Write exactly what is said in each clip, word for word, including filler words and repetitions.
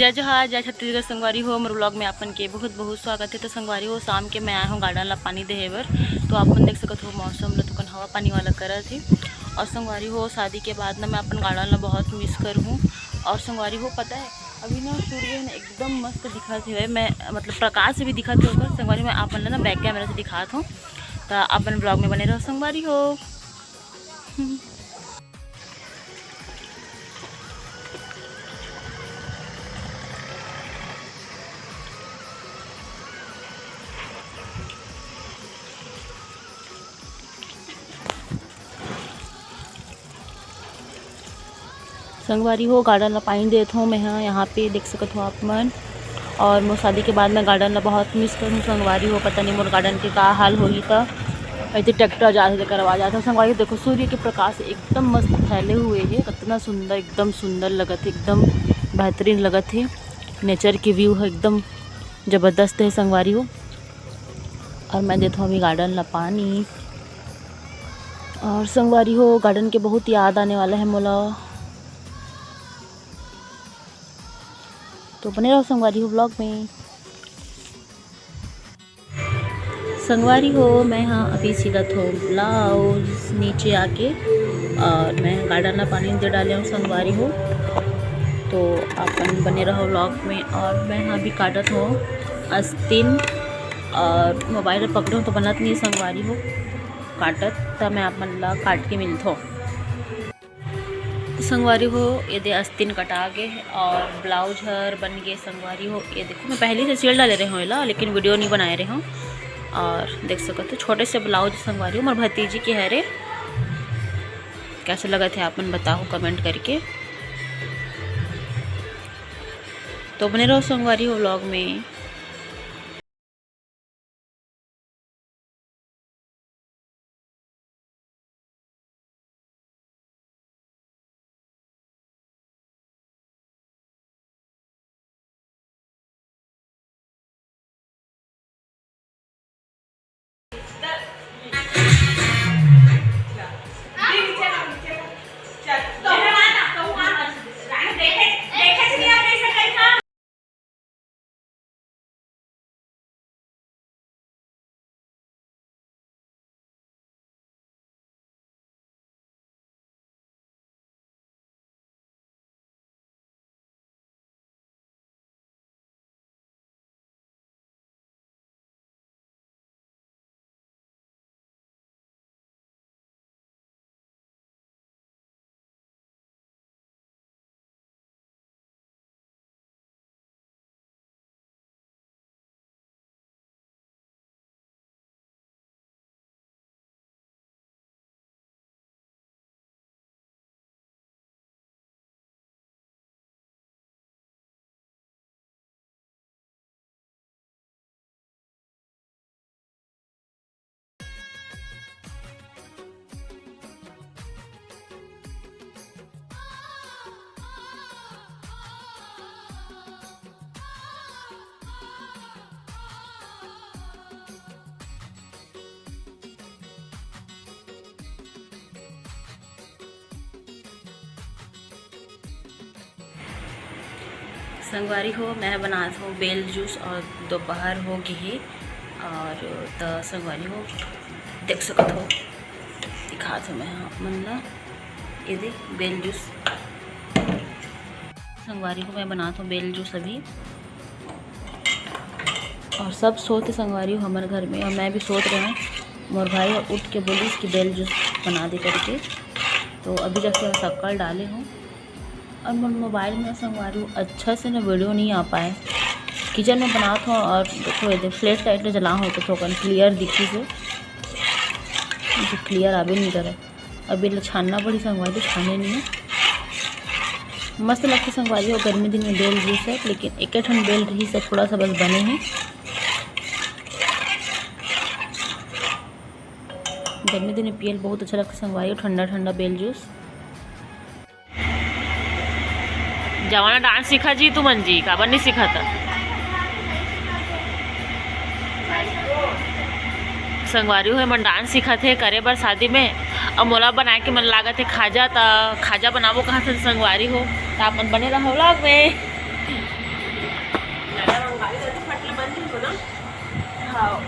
जय जोहार, जय छत्तीसगढ़। संगवारी हो, मोर vlog में आपन के बहुत बहुत स्वागत है। तो संगवारी हो, शाम के मैं आए हूँ garden ला पानी देहे बर। तो आपन देख सकत हो, मौसम ला थोकन हवा पानी वाला करत है। और संगवारी हो, शादी के बाद ना मैं अपन garden ला बहुत miss कर हूँ। और संगवारी हो, पता है, अभी ना सूर्य ना एकदम मस्त दिखत हवे, मैं मतलब प्रकाश भी दिखत है ओकर। संगवारी, मैं आपन ला ना back camera से दिखात हूँ, तो अपन vlog में बने रहो संगवारी हो। संगवारी हो, garden ला पानी देत हों मैं ह, यहाँ पे देख सकत हो आप मन। और मोर शादी के बाद मैं garden ला बहुत miss करूँ संगवारी हो, पता नहीं मोर garden के का हाल होही। त ऐसे tractor जात हे, तेकर आवाज आत हे। संगवारी हो, देखो सूर्य के प्रकाश एकदम मस्त फैले हुए हे, कितना सुंदर, एकदम सुंदर लगत हे, एकदम बेहतरीन लगत हे। Nature के view ह एकदम जबरदस्त हे संगवारी हो। और मैं देत हों अभी garden ला पानी। और संगवारी हो, garden के बहुत याद आने वाला है मोला, तो बने रहो संगवारी हो vlog में। संगवारी हो, मैं हाँ अभी सिलत हों blouse नीचे आके, और मैं garden ला पानी दे डाले हों संगवारी हो। तो आपन बने रहो vlog में। और मैं हाँ अभी काटत हों अस्तीन, और mobile पकड़े हों तो बनत नहीं संगवारी हो काटत, त मैं आपन ला काट के मिलत हों। संगवारी हो, ये दे अस्तीन कटा गे और blouse हर बन गे संगवारी हो। ये देखो, मैं पहले से सिल डाले रहे हों एला, लेकिन video नहीं बनाए रहे हों। और देख सकत हो, छोटे से blouse संगवारी हो, मोर भतीजी के हरे। कैसे लगत हे, आप मन बताओ comment करके। तो बने रहो संगवारी हो vlog में। संगवारी हो, मैं बनात हों बेल juice और दोपहर हो गे हे और त संगवारी हो देख सकत हो, दिखात हों मैं आप मन ला। ये दे बेल juice। संगवारी हो, मैं बनात हों बेल juice अभी। और सब सोत हे संगवारी हो हमर घर में, और मैं भी सोत रहे हों। मोर भाई ह उठ के बोलिस कि बेल juice बना दे करके, तो अभी जाके मैं शक्कर डाले हों। और मोर mobile में संगवारी हो अच्छा से ना video नहीं आ पाए, kitchen में बनात हों और देखो ये दे flashlight ले जला हों तो थोकन clear दिखिस हे, clear आबे नहीं करे। अब एला छानना पड़ी संगवारी, छाने नहीं हे। मस्त लगथे संगवारी हो गर्मी दिन में बेल juice हे, लेकिन एक ठन बेल रहिस हे, थोड़ा सा बस बने हे। गर्मी दिन में पियल बहुत अच्छा लगथे संगवारी हो, ठंडा ठंडा बेल juice। जवाना dance सीखा जी तुमन जी, काबर नहीं सीखा था? संगवारी हो, एमन dance सीखत हे करे बर शादी में, अउ मोला बनाए के मन लागत हे खाजा, त खाजा बनाबो कहत हे संगवारी हो, त आप मन बने रहो vlog में। मंदिर को ना, हाँ।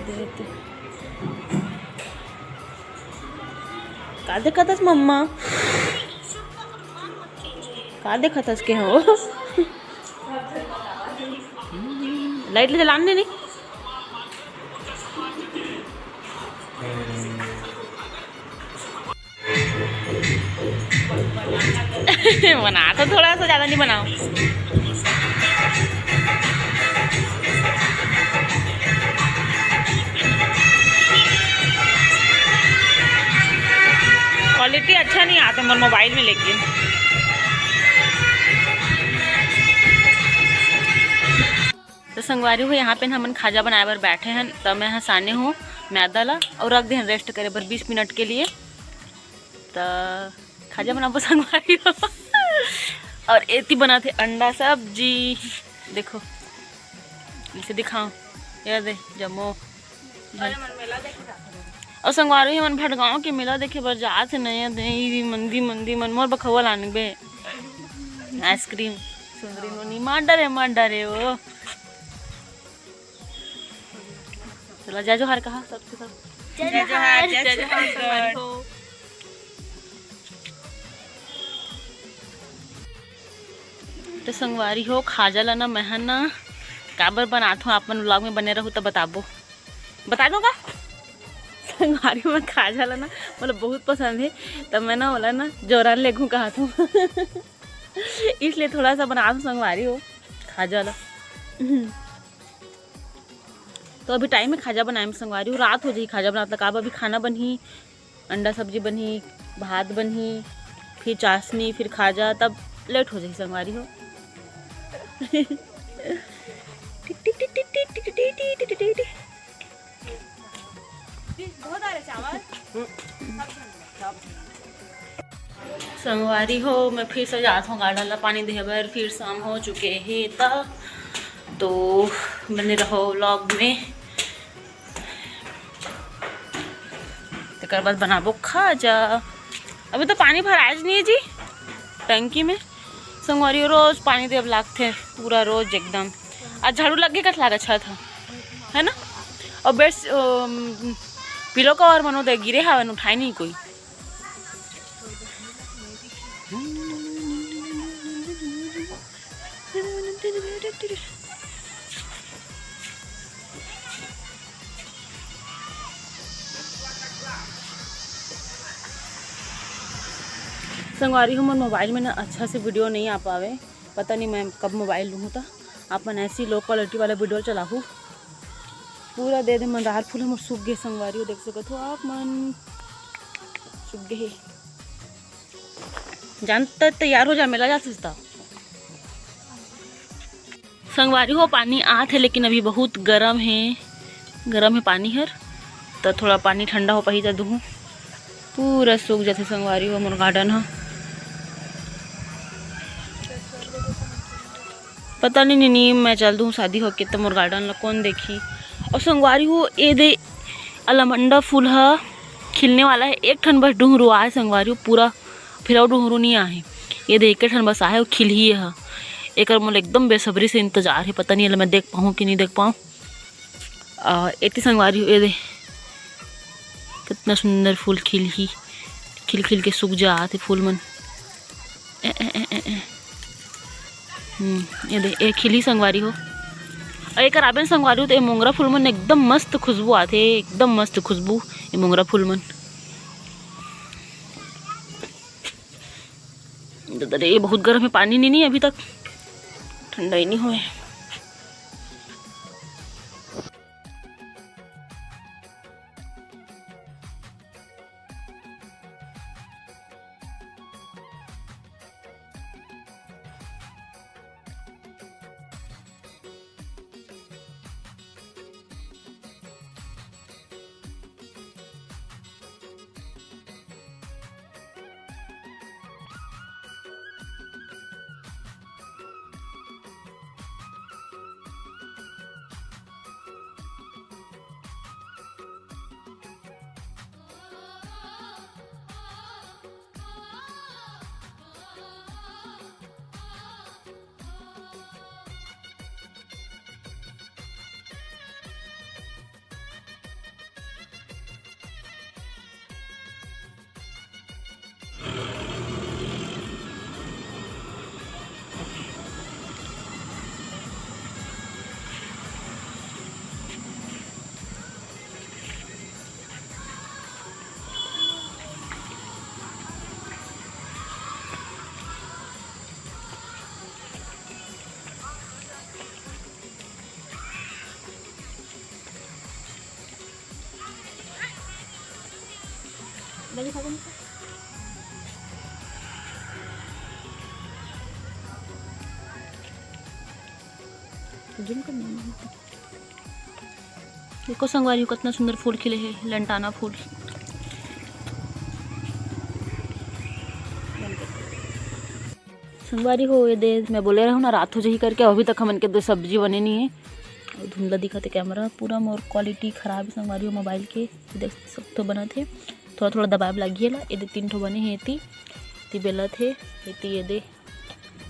देते। का देखत हस मम्मा? का देखत हस के हो? लाइट ले जलाने नहीं। बना तो थोड़ा सा, ज्यादा नहीं बनाओ। क्वालिटी अच्छा नहीं आता मोर मोबाइल में, लेकिन तो संगवारी हो, यहाँ पे हमन खाजा बनाए बर बैठे हैं। तो मैं हंसाने हूँ मैदा ला और रख दे रेस्ट करे बर बीस मिनट के लिए। तो खाजा बनाबो संगवारी हो। और एती बनाथे अंडा सब्जी। देखो, इसे दिखाओ, ये दे जमो। और संगवारी हो, हमन भटगांव के मेला देखे बर जात हे न, ये दे, ई मंदी, मंदी मन मोर बखवा लानबे। आइसक्रीम, सुंदरी नोनी, मार डरे, मार डरे ओ। चला, जय जोहार कहा सबके सब। जय जोहार, जय जोहार। तो संगवारी हो, खाजा ला ना, मैं ह ना काबर बनात हूँ, आप मन vlog में बने रहू तो बताबो, बता दूँ का? संगवारी हो, मैं खाजा ला ना, मतलब बहुत पसंद है, तब मैं ना ओला ना जोरान लेगू कहत हूँ। इसलिए थोड़ा सा बनात हूँ संगवारी हो खाजा ला। तो अभी टाइम है खाजा बनाए में संगवारी हो, रात हो जाही खाजा बनात ला। काबर अभी खाना बनही, अंडा सब्जी बनही, भात बनही, फिर चाशनी, फिर खाजा, तब लेट हो जाही संगवारी हो। संगवारी हो, मैं फिर से जात हूँ गार्डन ला पानी देहे बर, फिर शाम हो चुके हे त, तो बने रहो vlog में। तेकर बाद बनाबो खाजा। अभी तो पानी भराए नहीं है जी टंकी में। संगवारी हो, रोज पानी देब लागथे, पूरा रोज एकदम। आज झाड़ू लग गे कस लागत छत ह, है ना? और बेड, अम, पिलो कवर मनो दे गिरे हवन, उठाए नहीं कोई। संगवारी हो, मोर मोबाइल में ना अच्छा से वीडियो नहीं आ पावे, पता नहीं मैं कब मोबाइल लूहूँ त। आप मन ऐसी लो क्वालिटी वाला वीडियो चलाहू। पूरा दे दे मंदार फूल हमर सूख गे संगवारी हो, देख सकत हो आप मन, सूख गे हे। जान त तैयार हो जा, मेला जात हस त। संगवारी हो, पानी आत हे, लेकिन अभी बहुत गरम हे, गरम हे पानी हर, त थोड़ा पानी ठंडा हो पाही त दुहूँ। पूरा सूख जाथे संगवारी हो मोर गार्डन ह। पता नहीं, नहीं, नहीं, मैं चल दूँ शादी होके त मोर गार्डन ला कौन देखी। और संगवारी हो, ए दे अलमंडा फूल ह खिलने वाला है, एक ठन बस डुहरू आए संगवारी हो, पूरा फिर अउ डुहरू नहीं आहे। ये दे एक ठन बस आहे, वो खिलही ह। एकर मोला एकदम बेसब्री से इंतजार है, पता नहीं एला मैं देख पाऊँ कि नहीं देख पाऊँ। आ, एती संगवारी हो, ये दे कितना सुंदर फूल खिलही, खिल खिल के सूख जात हे फूल मन। ए, ए, ए, ए, ए। हम्म, ये दे, ए खिलही संगवारी हो। और एकर आबे न संगवारी हो, तो ये मोंगरा फूल मन एकदम मस्त खुशबू आथे, एकदम मस्त खुशबू, ये मोंगरा फूल मन। दे, दे, ये बहुत गर्म है, पानी नहीं, नहीं अभी तक ठंडा ही नहीं हुए। देखो संगवारी हो, कितना सुंदर फूल खिले हे, लंटाना फूल। संगवारी हो, ये दे, मैं बोले रहूँ ना, रात हो जाही करके, अभी तक हमन के दो सब्जी बने नहीं है। अउ धुंधला दिखत हे कैमरा, पूरा मोर क्वालिटी खराब है संगवारी हो मोबाइल के, देख सकते हो बनत हे, थोड़ा थोड़ा दबाए ला लागी ला। ये दे तीन ठो बने हे, एती, एती बेलत हे, एती ये दे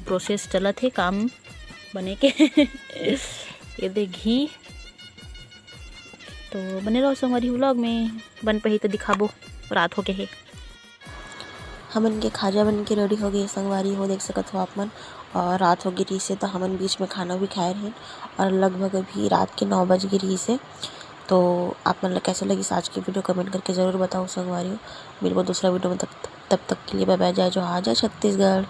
प्रोसेस चलत हे काम बने के। ये दे घी, तो बने रहो संगवारी व्लॉग में, बन पही तो दिखाबो, रात हो के हे। हमन के खाजा बन के रेडी हो गए संगवारी हो, देख सकत हो आप मन। और रात हो गई रहीस हे, तो हमन बीच में खाना भी खाए रहेन और लगभग अभी रात के नौ बज गई रहीस हे। तो आप मन ला कैसे लगिस आज की वीडियो, कमेंट करके जरूर बताओ संगवारी हो। मिलबो दूसरा वीडियो में, तब तब तक के लिए बाय बाय, जय जोहार, जय छत्तीसगढ़।